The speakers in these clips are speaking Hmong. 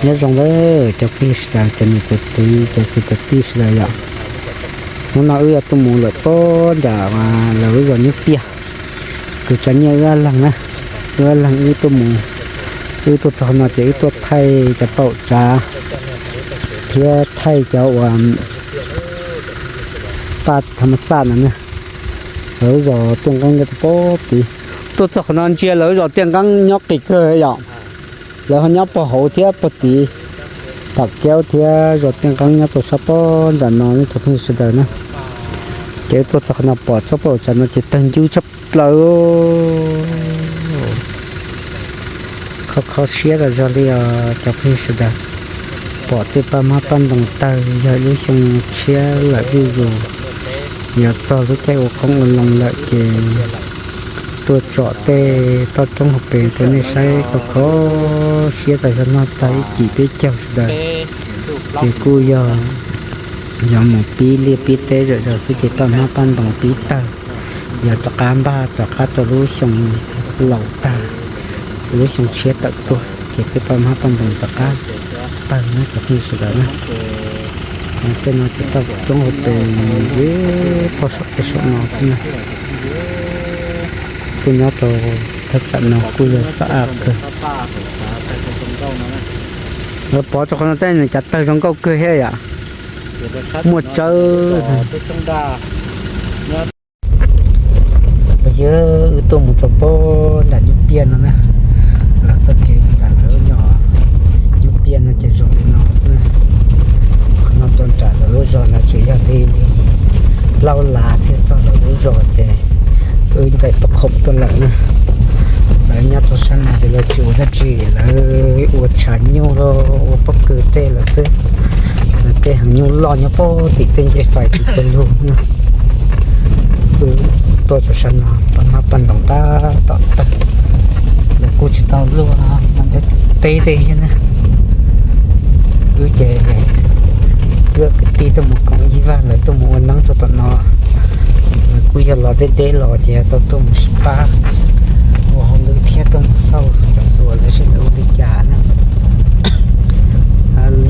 Nyob zoo lawm cov phooj ywg sawv daws, cov niam cov txiv, cov kwv cov tij sawv daws yom. Hnub no wb yuav tuaj mus lawm pob nram lawv lub zos Nyuj Piaj. Kwv tsav nyiaj wb ob leeg na, wb ob leeg wb tuaj mus, wb tuaj txog qhov no ces wb tuaj thaij cov paum tsav thiab thaij cov uas paj tha ma xaj no na. Lawv lub zos Tiaj Nqeeb nyob rau pob tid. Tuaj txog qhov no ntsia lawv lub zos Tiaj Nqeeb nyob qis kawg yom. Lawv ho nyob puag hauv thiab puag tid. Pam Kaub thiab zos Tiaj Nqeeb nyob rau sab pob nram no ne cov phooj ywg sawv daws na. Ces wb tuaj txog qhov no pom tsob paum tsav no ces tawg ncwb tshaj plaws. Kho kho siab tas zog li os cov phooj ywg sawv daws. Pom tej paj hmab paj ntoos tawg yog lub xyoo tshiab lawm zuj zus. Yog txog lub caij ua qoob ua loo lawm ces tuaj tsom tej toj roob hauv pes rau nej saib kho kho siab tas zog no tag ib cim peb caug sawv daws. Ces kuj yog, yog mus pib liaj pib teb zom zaws xwb ces paj hmab paj ntoos pib tawg. Yog rov qab npaj rov qab rau lub xyoo laus tag, lub xyoo tshiab tawm tuaj ces tej paj hmab paj ntoos rov qab tawg na cov phooj ywg sawv daws na. Tej no ces toj roob hauv pes nce pog saum tej saum no xwb na. Tuaj nyob rau thaj tsam no kuj yog xab ab kawg. Lawv pov rau qhov no tej nws cav tawg zoo nkauj kawg thiab yom. Muaj tsawb. Yog wb tuaj mus rau pob nram Nyuj Piaj no na, los txoj kev mus nram lawv nyob Nyuj Piaj no ces zoo li no xwb na. Qhov no rau nram lawv lub zos no tsuas yog li plaub las thiaj txog lawv lub zos ces wb ncaim pab khoom tuaj lawm na. Lawv nyob rau sab no ces lawv tsis ua dab tsi, lawv ua tshav nyuj los ua pob kws tej lawm xwb. Lawv tej heev nyuj loj nyob pob tim tej ncej fais tim pawg lug na. Wb tuaj rau sab no paj hmab paj ntoos tab tom tawg, lawv kuj tsis tau luaj, mas nyob peb teg thiab na. Wb ces wb kwv tij tuaj mus koom ib vag, lawv tuaj mus ua neeb rau tom no. Lawv kuj yog los deb deb los ces tau tuaj mus sib pab ua hauj lwm thiab tuaj mus xauj cov hluas lawv seb lawv ua li cas na.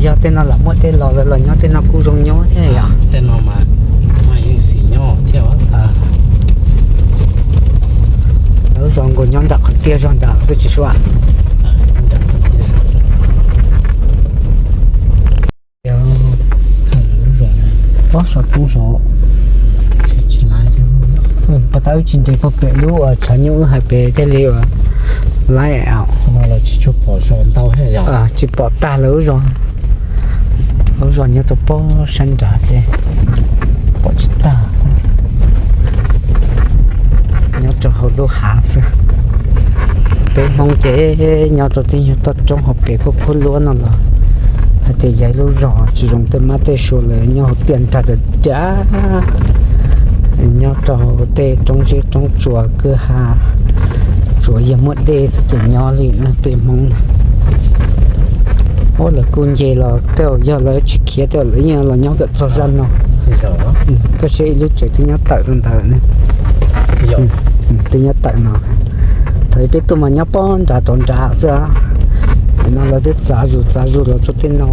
Yog tej no lam muaj dej los, lawv los nyob tej no kuj zoo nyob thiab yom. Tej no mas yeej xis nyob thiab. Lawv zos nkaus nyob nram qhov tiaj zog nram xwb tsis sua. Ob saum roob saud. Pas tas wb tsis nres puag pem lub tshav nyuj wb hais pem thiaj li uas laib. Tsis pom tag lawv lub zos. Lub zos nyob rau pob sab nrad ces pom tsis tag. Nyob rau hauv lub hav xwb. Peb Hmoob ces nyob rau tej nyuag toj roob hauv pes khuab khuab luab no los hais tias yog ib lub zos tsis zoo, tej mab tej sua lawv nyob hauv tiaj nrag dav dav, nyob rau tej roob zeb roob tsuas kwj ha, tsuas yog muaj dej xwb ces nyob li na peb Hmoob na. Ub, lawv kuj nce los tej zaum yog lawv tsis khiav tej zaum lawv yeej los nyob kom txog zaj no. Koj saib ib lub tsev twb nyob tawm rau ntawd ne. Twb nyob tawm no. Thaum peb tuaj mas nyob pob nrad tod nrad xwb. Tam no lawv twb txav zus txav zus los rau tej no.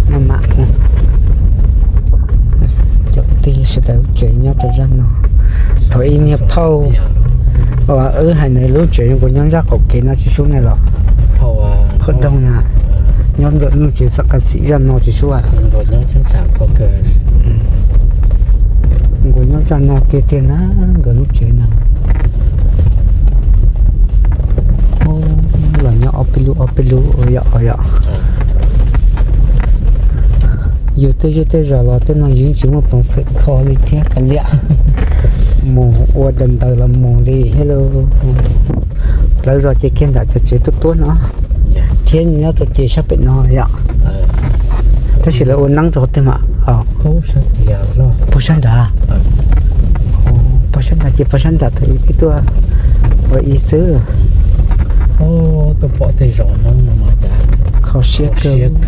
Maj mam, cov kwv tij sawv daws lub tsev nyob rau zaj no. Thaum ib niag phauj, wb hais nws lub tsev zoo nkaus nyob nrab qaum kev no tsis sub ne los? Phauj Doog na, nyob ntawm lub tsev xab qas xim zaj no tsis sub. Nkaus nyob zaj no kiag tiag na, nkawd lub tsev no. Los nyob ob peb lub ob peb lub yom yom. Yus tej zej tej zos los tej no yus yeej tsis muaj peev xwm kho li thiab kav liam. Mus ua daws ntawd los mus li thiab lauj. Lawv zos ces kiag nram cov tsev tuab tuab no thiab nyob rau ces sab pem no yom. Tab sis lawv ua neeb rau qhov twg mas? Puag sab nrad. Puag sab nrad ces puag sab nrad thaum ub peb tuaj ua ib xwb. Kho siab kawg.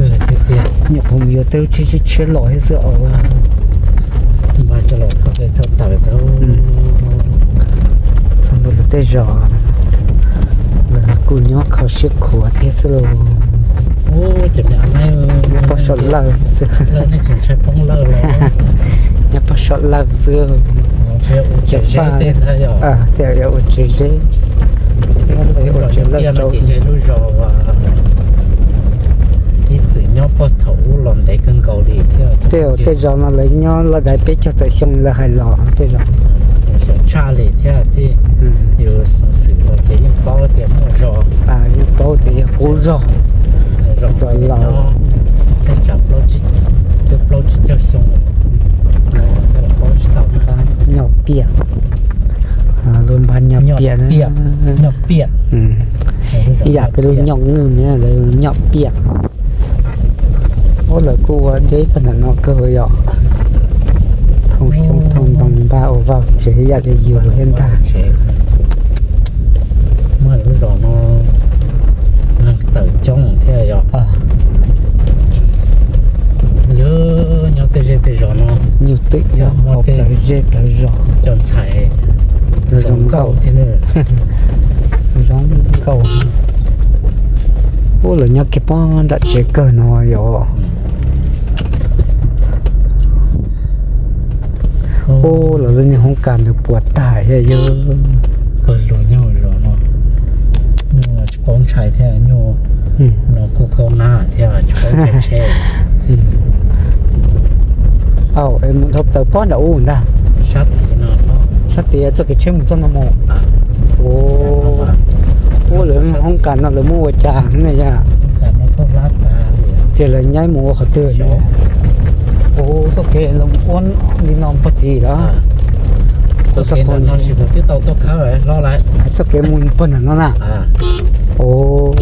Nyuam qhuav mus yuav tej lub tsheb tshiab los thiab xwb os. Txog ntua lawv tej zos, lawv Kuj nyob kho siab khuav thiab xwb los. Nyob pog saum lawj xwb. Nyob pog saum lawj xwb. Cov faj thiaj yuav ua tsev zeb, ua tsev lawj rau. Ib txwm nyob pog thaum ub los ntev kawg nkaus li thiab. Tej zaum no lawv nyob loj dais peb caug tawm xyoo lawv hais los tej zaum. Tshaj li thiab txij, yus xeev xwm los ces yeej paub tias muaj zog, yeej paub tias yog qub zog, zog laus, twb plaub tsib caug xyoo, paub tsis tau. Nyoj piam, lub npab nyoj piam, nyoj piam, ib yam peb lub nyoj nwj na, lawv nyoj piam. Ub, lawv kuj ua deb pog ntawm no kawg yom. Thoob xyoob thoob ntoo npaj ua vaj tsev ib yam li yus thiab ntag. Muaj lub zos no neeg tawm coob thiab yom. Yog nyob tej zej tej zos no, nyuj twm nyob hauv plawv zej plawv zos, cov ntxhais zoo nkauj thiab, zoo nkauj. Ub, lawv nyob kiag pob nram tsev kawg no yom. Ub, lawv lub niag hoob kas ntawd puas tag thiab yog. Pawg lug nyob zos no, nyuj tsis paub ntshai thiab, nyuj no kuj kaub nab thiab tsis paub ntshai tsheb. Au, es mus dhau plaws pob nram ub ntag. Sab tid txoj kev tsheb mus txoj no mus. Ub, lawv hoob kas no lawv muab ua cas ne yom? Tias lawv nyaib mus ua qhov twg no? Ub, txoj kev los ua li no pog tid los. Txoj kev mus pog ntawm no na. Ub,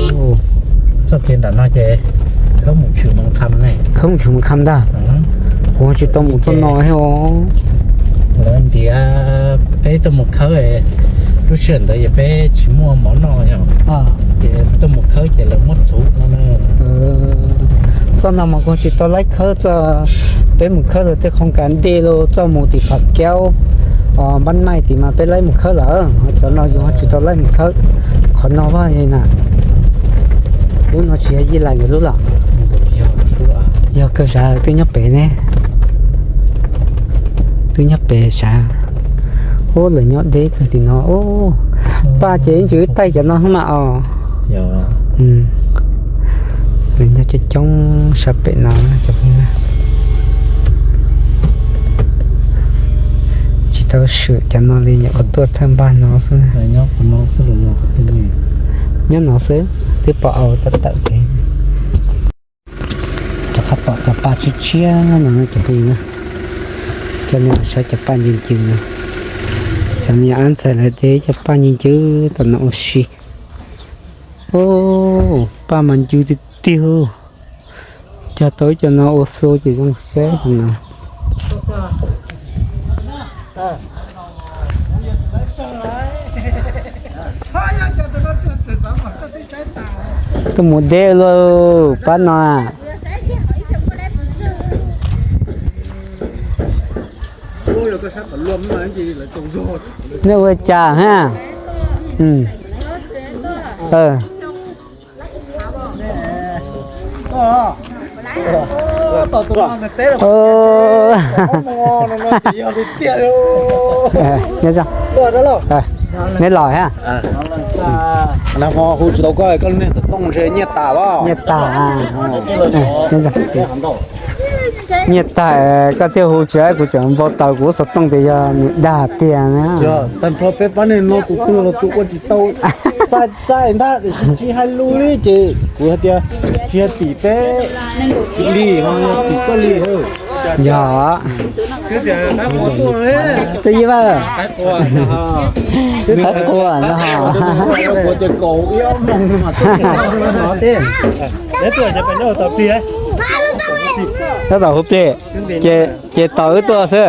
txoj kev nram no ces khawb mus tshwm Moos Kham ne. Khawb mus tshwm Moos Kham ntag. Kuv tsis tau mus txoj no thiab os. Lawv ntiav peb tuaj mus khawb, lub sij hawm ntawd yog peb tsis muaj mov noj yom, ces tuaj mus khawb ces lawv muab txhuv no na. Txoj no mas kuv tsis tau laib khawb txoj, peb mus khawb lawv tej qhov kav ntej los txoj mus tim Phav Kaub, Npab Maij tim mas peb laib mus khawb lawm, cov no yus ho tsis tau laib mus khawb. Qhov no vaj na, lub no tsis yog Yij Lais nkawd lub los? Yog kawg sav, twb nyob pem ne, twb nyob pem sav. Ub, lawv nyob deb kawg tim no. Paj ces ib ntsis wb taij cov no xwb mas os. Lawv nyob coob coob sab pem no. Tsis tau swm cov no li, nyuam qhuav tuaj thawj npaj no xwb. Nyob no xwb, twb pom au tab tawm kev. Rov qab pom cov paj tshiab tshiab no cov phooj ywg na. Coj nej mus saib cov paj ncw ncw no. Cov me nyuam ab ntxhais lawv de cov paj ncw ncw tom no ua si. Ub, paj mas ncw tiag tiag. Cog tau ib co no ua xu ces zoo saib no. Tuaj mus deb lauj, pab no. Nej ua cas ha? Neb los ha? Hu tsis tau koj, koj lub niag xov tooj ntshe nyiaj tas. Nyiaj tas. Nyiaj tas, koj thiaj hu tsis, kuv tseem npau taws kuv xov tooj tias yog nws dag tiag na. Tag nrho peb pab neeg no tus twg los tus ua tsis tau. Txaij txaij ntag, tsis hais lus li ces kuv hais tias tsis yog tim peb li ho yog tim koj li. Yog. Twb yog, qhuas no. Tab tom hu plig, ces tos wb tuaj xwb.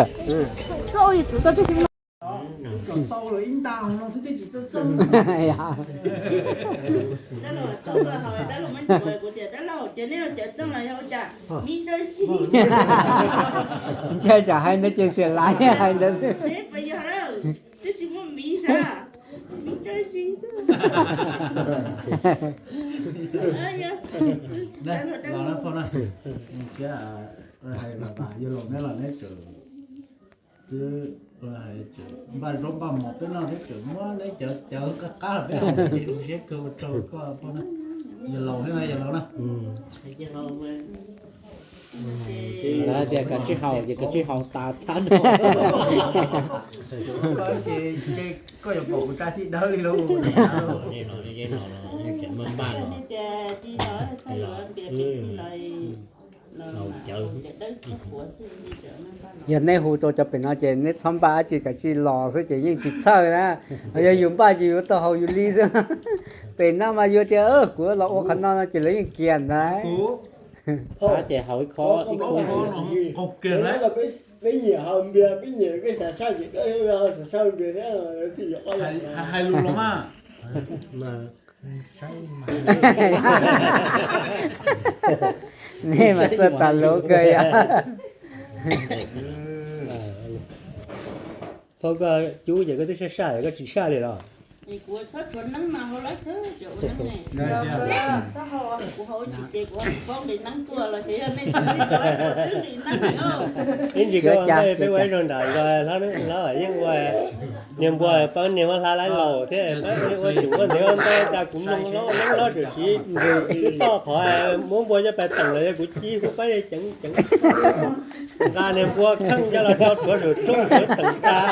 Ntshe tsam hais ntawd ces xiam laiv hais ntawd xwb. Los na phauj na, siab hais los tas yog los neb los neb tseem twb hais npaj zaub npaj mov peb noj thiab tseem muab neb cawv cawv qab qab peb ua ces zoo siab kawg ua tsaug koj phauj na. Yog laus thiab na yog laus na. Lawv tias kav tsij haus ces kav tsij haus tas txhab no. Ces koj yuav pom kuv kab tsij dawb li lauj. Yog neb hu rau cov pem no ces neb txhob npaj dab tsi, kav tsij los xwb ces yeej tsis txhawj na. Yog yus npaj ces yuav tau haus yus li xwb. Pem no mas yus tias kuv los ua qhov no no ces lawv yeej kiag ntag. Ces haus ib khob ib khob. Peb nyiam haus npias, peb nyiam peb xav saj ces peb xav saj npias thiab. Hais lus los mas. Nej mas txawj tas lus kawg yom. Phauj, koj cub ces koj twb saj saj, koj tsis saj li los? Ib ntsis koj ua ntej peb ua ib zaug nram nkaus, hlob yeej ua niag npua pab niag muab hlab laib laus thiab pab niag ua tsum ua ntej ua ntej tas kuv mloog hlob hlob tam sim twb toj qhov muab npua coj pais teem los yog kuv cib kuv pab niag ceev ceev nqa niag npua kheej coj los tso rhuav saum roob rhuav teem tas.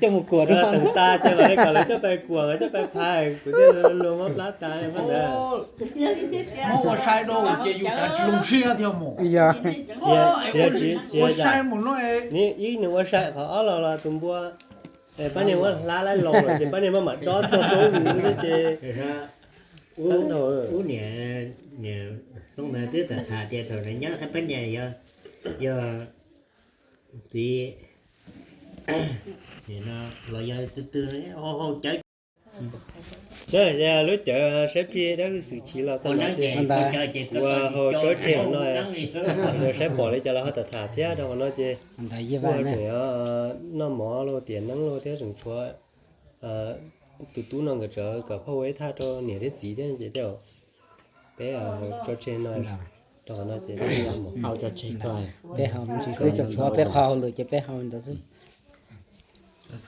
Coj mus kuam rau teem tas ces mam li kom lawv coj pais kuam coj pais phais kuv thiaj luag muab plab tas ntawd. Muab ua sai rau ces yus cav tsis zoo siab thiab mus. Yog ua sai mus no, ib nws ua sai qhov ob los los tus npua pab niag muab hlab laib laus lawm ces pab niag maj mam dob txog rau nws ces ub niam, niam Xoob ntawd twb tham tham tias thaum nws nyob qhab pab niag yog, yog txiv no los yog tus twg hau hau cawv. Lub cawv saib plig dab hwj xwm chiv los txog no ces ua hau tsob tseg no, saib pom li cas los ho tham tham thiab rau qhov no ces kuj tseem noj mov lauj tiam neeb lauj thiab tseem tshuav tus tub no nkawd tsawv kom phauj ua ib thaj rau niam thiab txiv thiab ces tej zaum peb tso tseg no, rau qhov no ces peb hau tso tseg, peb hau me ntsis xwb, tseem tshuav peb qho hauj lwm ces peb hau ntawd xwb. Tau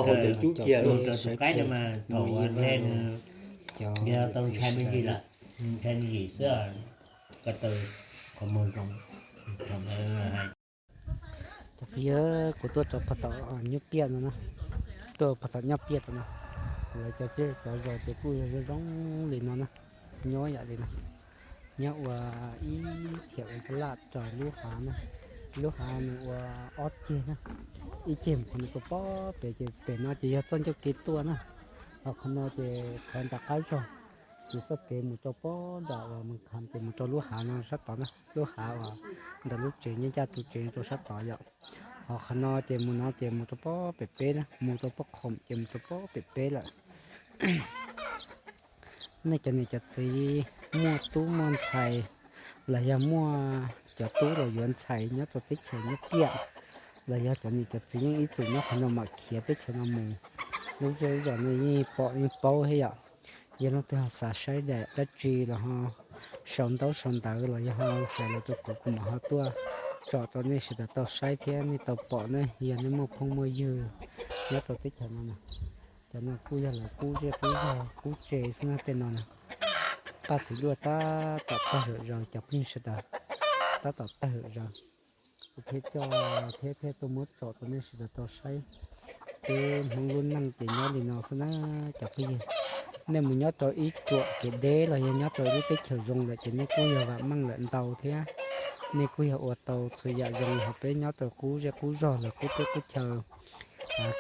hau cov cub kiag los rau tus qaib no mas thaum ua nplej nws yog tau ntshai me ntsis lawm, ntshai me ntsis xwb, ko taw qhov muag zoo. Cov phooj ywg, kuv tuaj rau phab tom Nyuj Piaj no na, tuaj phab tom Nyuj Piaj no, lawv cov zej cov zos ces kuj yog zoo zoo li no na, nyob yam li no, nyob ua ib thiam ua laj rau lub hav na, lub hav nws ua ob ceg na, ib ceg mus qhov no rau pob pem ces pem no ces yog txoj ncauj kev tuaj na, ho qhov no ces qhov nram qab zog, ces txoj kev mus rau pob nram uas Moos Kham ces mus rau lub hav no sab tod na, lub hav uas ntawm lub tsev nyob ncaj tus tsev rau sab tod yom. Ho qhov no ces mus no ces mus rau pob pem peb na, mus rau pob khoom ces mus rau pob pem peb lawm. Nej cov niam cov txiv muaj tub muaj ntxhais, los yog muaj cov tub los yuav ntxhais nyob rau teb chaws Nyuj Piaj, los yog cov niam cov txiv yeej ib txwm nyob qhov no mam khiav teb chaws no mus, lub zej lub zos no yeej pom yeej paub thiab yom. Yog leej twg ho xav saib daim dab tsi los ho sau ntaub sau ntawv los yog ho hais los rau kuv, kuv mam ho tuaj tsom rau nej sawv daws tau saib thiab nej tau pom na. Yog nej muaj phooj muaj ywg nyob rau teb chaws no na, cov no kuj yog lawv qub zej qub zog qub tse xwb na tej no na. Paj txiv duaj tab tom tawg zom zaws cov phooj ywg sawv daws, tab tom tawg zom zaws. Kuv thiaj coj thiab thiaj tuaj muab tsom rau nej sawv daws tau saib. Peb Hmoob lub neej ces nyob li no xwb na cov phooj ywg. Nej mus nyob rau ib ruam kev deb los yog nyob rau lub teb chaws zoo lawm ces nej kuj yog vam meej lawm ntau thiab. Nej kuj yog ua tau txhua yam zoo, ho peb nyob rau qub zej qub zog los qub teb qub chaw,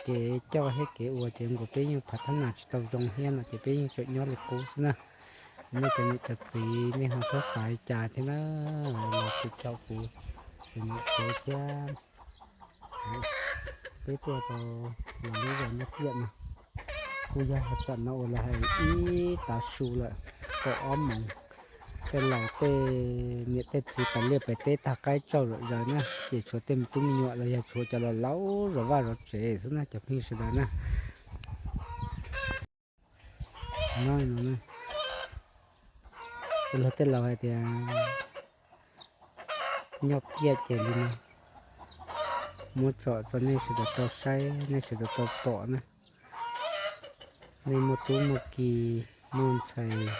kev coj thiab kev ua ces nkaus peb yeej phav thab nas tsis tau zoo thiab no ces peb yeej tseem nyob li qub xwb na. Nej cov niam cov txiv nej ho txhob xav li cas thiab na, los kuv tso kuv tus niam tsev thiab peb tuaj tau los lub zos Nyuj Piaj no. Kuj yog hais txam no uas lawv hais ib tav su lawm, kaum ob moos, Tej laus tej niam tej txiv pais liaj pais teb tag qaib tsaug zom zaws na, ces tshuav tej me tub me nyuam los yog tshuav cov laus laus zov vaj zov tsev xwb na cov phooj ywg sawv daws na. Ua luag tej laus hais tias nyob kiaj ces li no, muab tsom rau nej sawv daws tau saib, nej sawv daws tau pom na. Nej muaj tub muaj ki, muaj ntxhais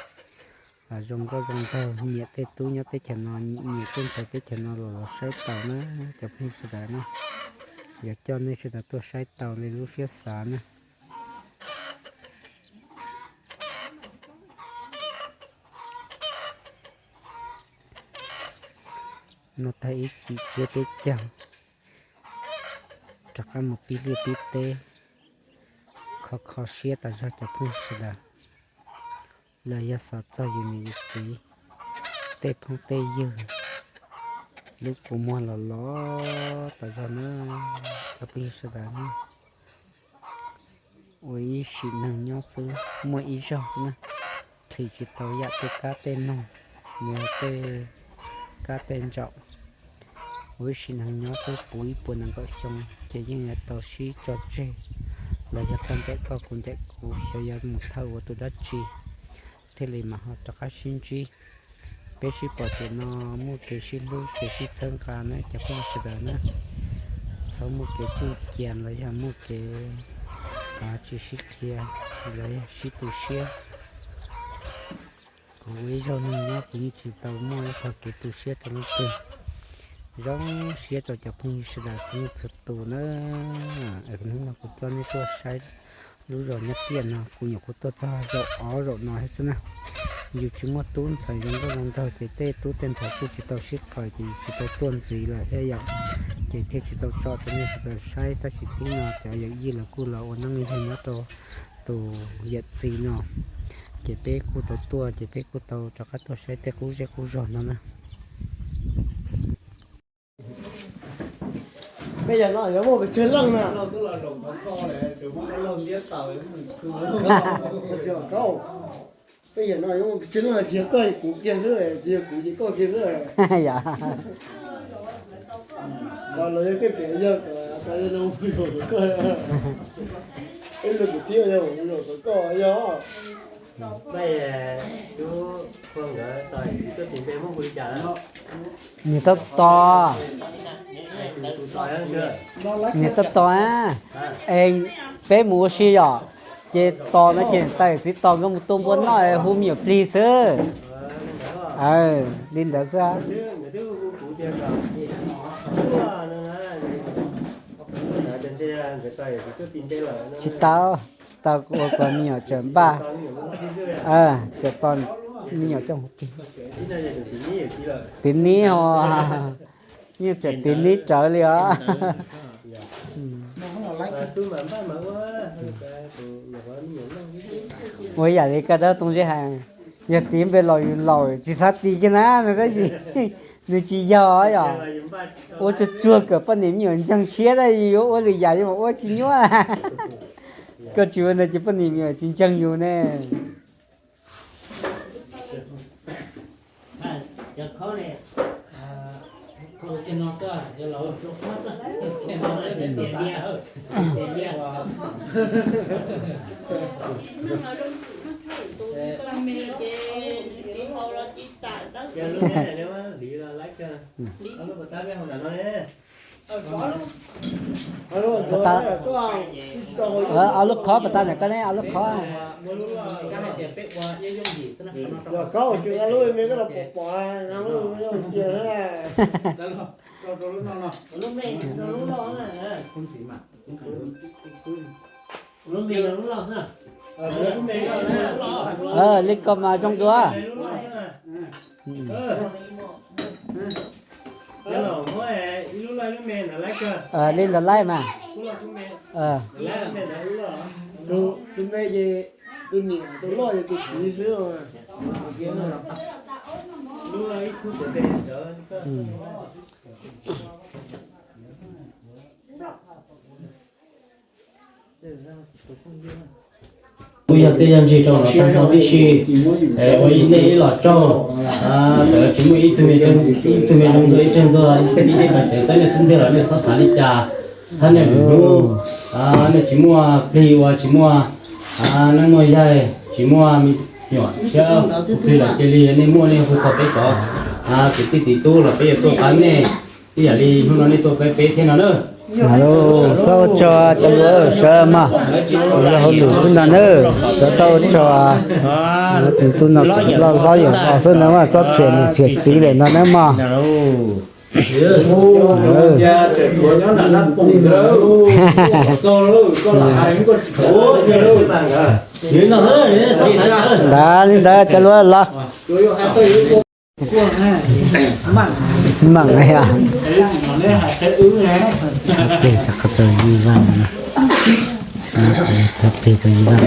zoo nkauj zoo nraug, nyiam tej tub nyob teb chaws no, nyiam tej ntxhais teb chaws no los los saib tau na cov phooj ywg sawv daws na. Yuav coj nej sawv daws tuaj saib tau li lub siab xav na. No tag ib chim tsiab peb caug, rov qab mus pib liaj pib teb, kho kho siab tas zog cov phooj ywg sawv daws. Los yog xav txog yus niam yus txiv, tej phooj tej ywg, lub kua muag los los tas zog na cov phooj ywg sawv daws. Ua ib sim neeg nyob xwb muaj ib zaug xwb na, plhis tsis tau yam tej kab tej noog, mus tej kab tej ntsaum. Ua ib sim neeg nyob xwb puv ib puas nees nkaum xyoo ces yeej yuav tau sib tso tseg, los yog koj ncaim koj kuv ncaim kuv, xyov yuav mus thawj ua tus dab tsi thiaj li mam ho rov qab sib ntsib. Peb sib pom tiam no muaj kev sib hlub kev sib txhawb nqa na cov phooj ywg sawv daws na. Txhob muaj kev cuj cia los yog muaj kev tsis sib qhia los yog sib tu siab. Kuv ua ib zaug neeg nyob kuv yeej tsis tau muaj ib qho kev tu siab rau leej twg. Zoo siab rau cov phooj ywg sawv daws txhua leej txhua tus na. Hnub no kuv coj nej tuaj saib lub zos Nyab Tiaj no, kuv nyuam qhuav tuaj txog zaum ob zaum no thiab xwb na. Yus tsis muaj tub ntxhais zoo nkauj zoo nraug ces tej tub tej ntxhais kuj tsis tau sib qawm ces yus tsis tau tuaj ntxiv lawm thiab yom. Ces thiaj tsis tau tso rau nej sawv daws saib, tab sis tib no cov yawm yij los kuj los ua neeb ua yaig nyob rau tus yawm txiv no, ces peb kuj tau tuaj ces peb kuj tau rov qab tuaj saib tej qub zej qub zog no na. Peb yam no yuav muaj pes tsawg leej na? Peb yam no yuav muaj pes tsawg leej, tsis yog koj kuv kiag xwb, tsis yog kuv ces koj kiag xwb. Los yog koj pem yog kom tas li no mus kom koj, ib los kuv thiab yog los kom koj yog. Nws tab tom, nws tab tom, es peb mus ua si yom, ces tos no ces tais txiv tos nkawd mus tua npua noj hu me nyuam plig xwb. Li ntawd xwb. Tsis tau, tsis tau ua kom me nyuam tseem npaj, tseem tos me nyuam coj hu plig. Tiv nib ho, yeej tseem tiv nib rawv li os. Ua yam li koj dab Tooj Zeb hais, yog tiv npe laus yus laus tsis xav tiv kiag na no, tab sis nws tsis yog yom. Ua tsuag tsuag kom poj niam me nyuam ntseeg siab tab sis yuav ua lwm yam yuav mus ua tsis nyuaj. Koj tsis ua ntawd ces poj niam me nyuam tsis ntseeg yus ne. Ob lub khob pas tas ntawm koj ne, ob lub khob. Li ko mas zoo dua. Li ntawd laij mas. Tus me ces tus niam, tus loj ces tus txiv xwb. Kuj yog txij yog ntsig rau los tag nrho tib si, ua nej ib los tsaug, Txawm tsis muaj ib tug me, ib tug me zoo ntxuag ib tsag ntxuag, ib tug me txawv txawb nej xub ntiag los nej txhob xav li cas, txhob nej lwm hnub nej tsis muaj plig ua tsis muaj neeb muaj yaig, tsis muaj me nyuam thiab plig los cia li nej muaj nej hu txog peb cov kwv tij txiv tub los peb yuav tuaj pab nej ib yam li hnub no nej tuaj pab peb thiab no na. Txhob ua tsaug cov hluas sawv mas, yog hauj lwm xwb ntag na, sawv txhob ua tsaug. Tus tub no loj hlob yawm hlob xwb ntag mas txhob txhiam niam txhiam txiv lawm ntag na mog. Ntawd li ntawd cov hluas los. Meem, txhab plig rau qhov rau Yij Vaj, txhab plig rau Yij Vaj,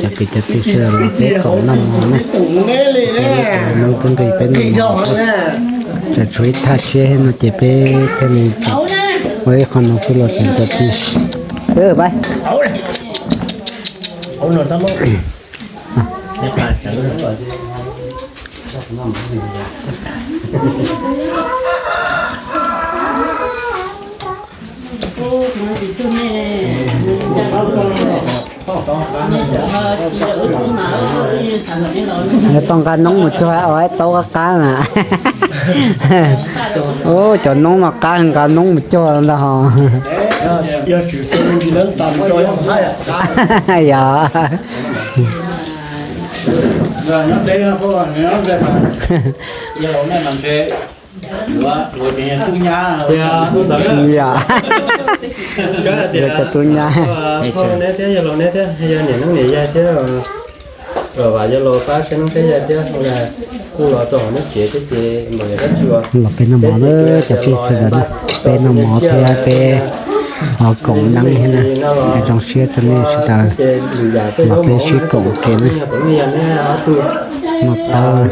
cov kwv cov tij sawv daws los peb koom noj mov na, peb noob tub nqi peb noj mov xwb, tsam tshuav ib thaj tshiab no ces peb thiaj li ua ib qho no xwb los tseem cov tij. Yuav tau nqa noob mus cuag ua ib taub qab qab na. Ub, cov noob no qab nqa noob mus cuag ntag hos. Yog. Yog. Yog cov tub nyab. Neb thiab yawg laus neb thiab yog niam noob niam yaig thiab. Vam yawg laus pab saib noob saib yaig thiab, kuj los rau hauv neb tsev thiab ces mam yog dab tsi los peb noj mov na, cov phooj ywg sawv daws na, peb noj mov thiab peb ho koom noob thiab na. Zoo siab rau nej sawv daws los peb sib koom kev na. Noj taub.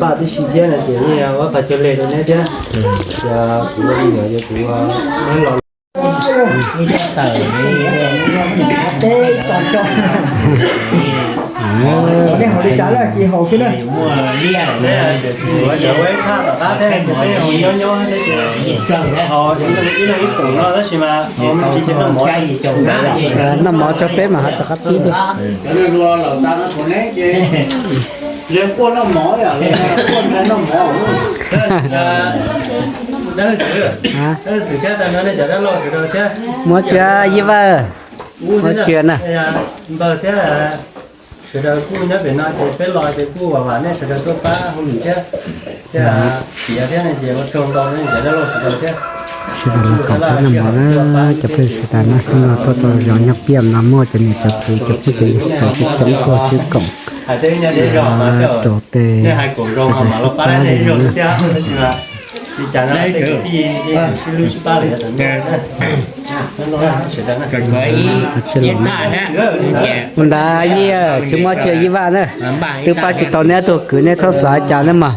Noj mov tso peb mam ho rov qab pib. Muab tsia Yij Vaj, muab tsia na. Sawv daws kuj nyob pem no ces peb los ces kuj vam vam nej sawv daws tuaj pab hauj lwm thiab, thiab piav thiab no ces ua tsaug ntau rau cov dab laug sawv daws thiab. Sawv daws los koom peb noj mov na, cov phooj ywg sawv daws na, hnub no tuaj rau zos Nyab Piaj no muaj cov niam cov txiv cov phooj cov ywg sawv daws coob tuaj sib koom rau tej sawv daws sib pab li no na. Ua ntawd Yij, tsis muab tsia Yij Vaj na, twb pab tsis tau neb ob tug kwv, neb txhob xav cas na mog.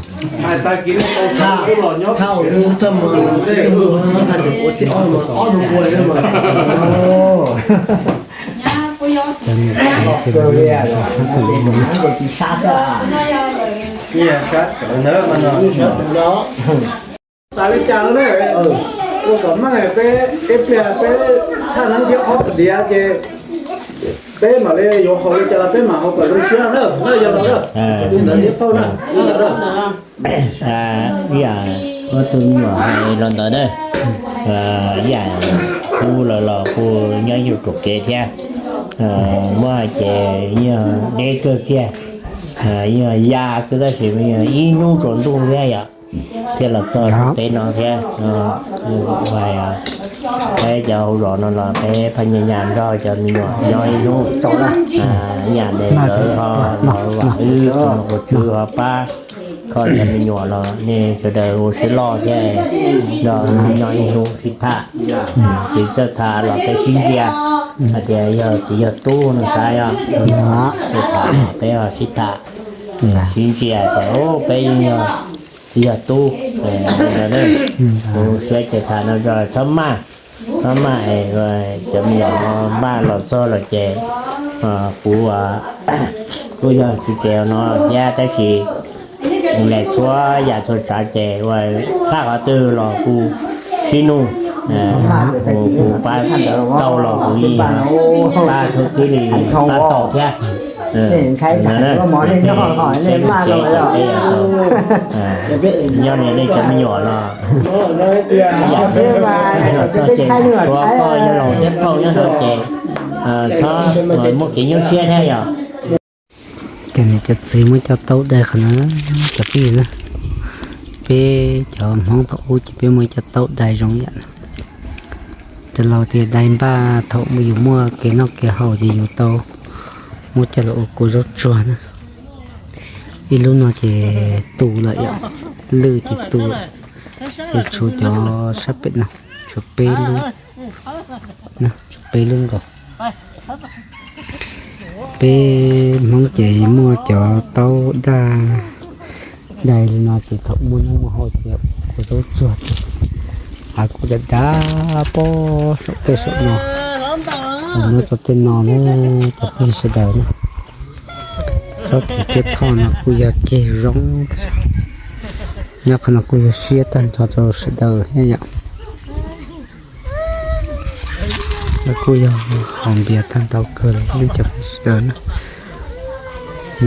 Xav li cas no ne, ua kom meej peb ib pliag peb thaj neeb thiab ob diav ces peb mam li yuav haus li cas los peb mam haus kom zoo siab na, yog los na, li ntawd thiab pauj na, li ntawd na. Ib yam ua tus me nyuam hais los ntawd na, ib yam kuv los los kuv nyob ib nyuag ruam kev thiab, muab hais ces yog deb kawg kiag, yog ya xwb tab sis ib hnub tsaus ntuj thiab yom, thiaj los txog teb no thiab. Peb cov hauv zos no los peb pheej nyas nyas nrog cov me nyuam nyob ib hnub, ib yam li lawv ho los vam wb, qhov tswv ho pab kho cov me nyuam los nej sawv daws ua siab loj thiab nrog nyob ib hnub sib tham, tsis txawj tham los peb sib ntsia hais tias yog txiv yog tub no xav yog sib tham, peb ho sib tham, sib ntsia tias peb yog txiv yog tub. Kuv siab ces tham no txhob maj, txhob maj es cov me nyuam maj los txog los ces kuv kuj yog tsis tsev no thiab tab sis Kuv niam txhua yam txhua tsav ces ua txhaj qhov twg los kuv sib nug, kuv pab tau los kuv yeej pab txhua tib li, pab tau thiab. Nyob li nej cov me nyuam no, txog ces tsuav koj yog laus thiab phauj nyob no ces txhob muaj kev nyuaj siab thiab yom. Cov niam cov txiv muab cov taub dai qhov no, cov phooj ywg na, peb cov Hmoob thaum ub ces peb muaj cov taub dai zoo yam no. Cov laus tias dai npaj thaum yus muaj kev noj kev haus ces yus tau muab coj los ua kua zaub tsuag na. Ib lub no ces tu lawm yom, lwj ces tu lawm, ces tshuav cov sab pem no, tshuav peb lub, tshuav peb lub nkaus. Peb Hmoob ces muaj cov taub daj dai li no ces thaum muaj noj muaj haus ces kua zaub tsuag ces hav kuj dav dav pob saum tej saum no. Nyob rau tej no na, cov phooj ywg sawv daws na, tsob txiv cuab thoj no kuj yog ceg zoo, nyob qhov no kuj yog siab tag nrho rau sawv daws thiab yom. Kuj yog haus npias tag ntau kawg li nej cov phooj ywg sawv daws na.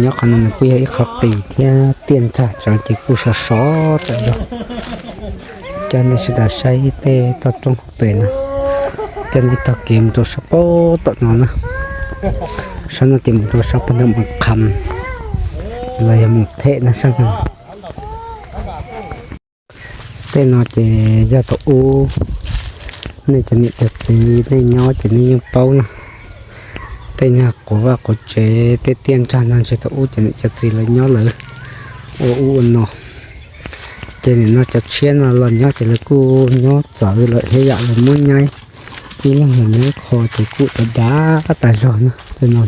Nyob qhov no nws kuj yog ib qho qis thiab tiaj ntsag tsev ces kuj sov sov tawm zog. Coj nej sawv daws saib tej toj roob hauv pes no, coj nej taug kev mus rau sab pob tom no na. Sab no ces mus rau sab pog ntawm Moos Kham los yog Moos Them na sab no. Tej no ces yog thaum ub nej cov niam cov txiv nej nyob ces nej yeej paub na. Tej nyuag quav vaj quav tsev tej tiaj ntsag no ntshe thaum ub cov niam cov txiv lawv nyob lawv ua ub ua no. Ces nim no cov tshiab no los nyob ces lawv kuj nyob txawv lawm thiab yam lawv muab nyaib, ib leeg los nyob ib qho ces kuj dav dav tas zog na. Tej no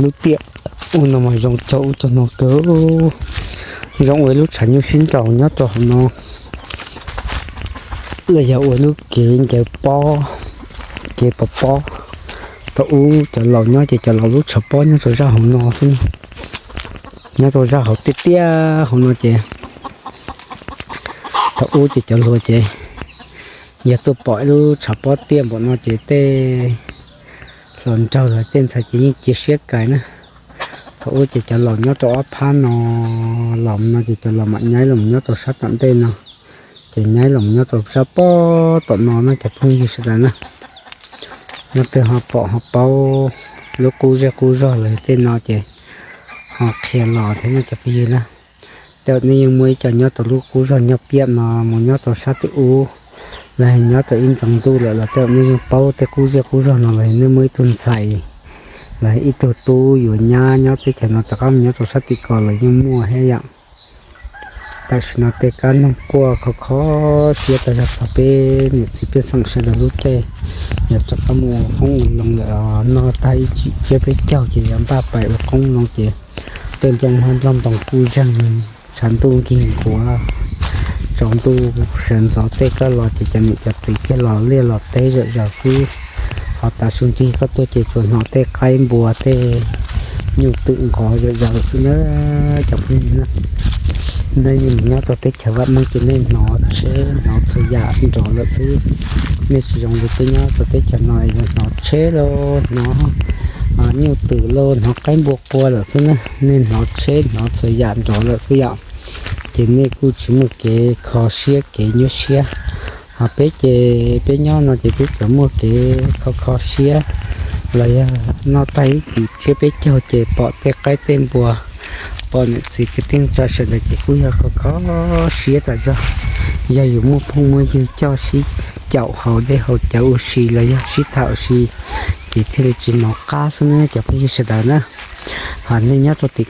lub tiaj ub no mas zoo caug ub caug no kawg, zoo ua ib lub tshav nyuj sib nraus nyob rau hauv no, los yog ua lub kev ncaws pob, kev pov pob. Thaum ub cov laus nyob ces cov laus lub tshav pob nyob rau zaj hauv no xwb, nyob rau zaj hauv tiaj tiaj hauv no ces thaum ub ces cov hluas ces yog tuaj pom ib lub tshav pob tiaj npaum no ces tej hluas nraug los tej ntxhais ces yeej cia siab kais na. Thaum ub ces cov laus nyob rau ob phab no, los no ces cov laus mam nyaib los nyob rau sab tom ntej no, ces nyaib los nyob rau sab pob tom no na cov phooj ywg sawv daws na. Leej twg ho pom ho paub lub qub zej qub zog los tej no ces ho qhia los thiab no cov phooj ywg na. Tej zaum nej yeej muaj ib co nyob rau lub qub zog nyob piam no mus nyob rau sab tim ub, los nyob rau ib ntxoov ntuj lawm los tej zaum nej yeej paub tej qub zej qub zog no los nej muaj ib tug ntxhais los ib tug tub yuav nyab nyob teb chaws no rov qab mus nyob rau sab tim ko los yeej muaj thiab yom. Tam sim no tej kab noog quaj kho kho siab tas zog txog peb niam txiv pej xeem sawv daws lub caij, yog rov qab mus ua qoob ua loo lawm, noj tag ib tsam tsiab peb caug ces yog npaj pais ua qoob loo ces tej nplooj hmab nplooj ntoo kuj zeeg, tshav ntuj nkig nkuav, tsaus ntuj sawv ntxov tej koj los ces cov niam cov txiv thiaj los liaj los teb zom zaws xwb. Ho tav su nrig koj tuaj ces tsuas hnov tej qaib npua tej nyuj twm nqov zom zaws xwb na. Cov phooj ywg na, nej nyob rau teb chaws Vaj Meej ces nej hnov tsheb hnov txhua yam nrov lawm xwb. Nej tsis zoo li peb nyob rau teb chaws no yuav hnov tsheb lauj, hnov nyuj twm lauj, hnov qaib npua qua lawm xwb na. Nej hnov tsheb hnov txhua yam nrov lawm xwb yom. Ces nej kuj tsis muaj kev kho siab kev nyuaj siab. Ho peb ces peb nyob no ces peb tsuas muaj kev kho kho siab los yog noj tag ib tsam tsiab peb caug ces pom tej qaib tej npua, pom niam txiv kwv tij neej tsa sawv daws ces kuj yog kho kho siab tas zog. Yog yus muaj phooj muaj ywg coj sib caum haus dej haus cawv ua si los yog sib tham ua si ces thiaj li tsis hnov qab xwb na cov phooj ywg sawv daws na. Ho nej nyob rau tim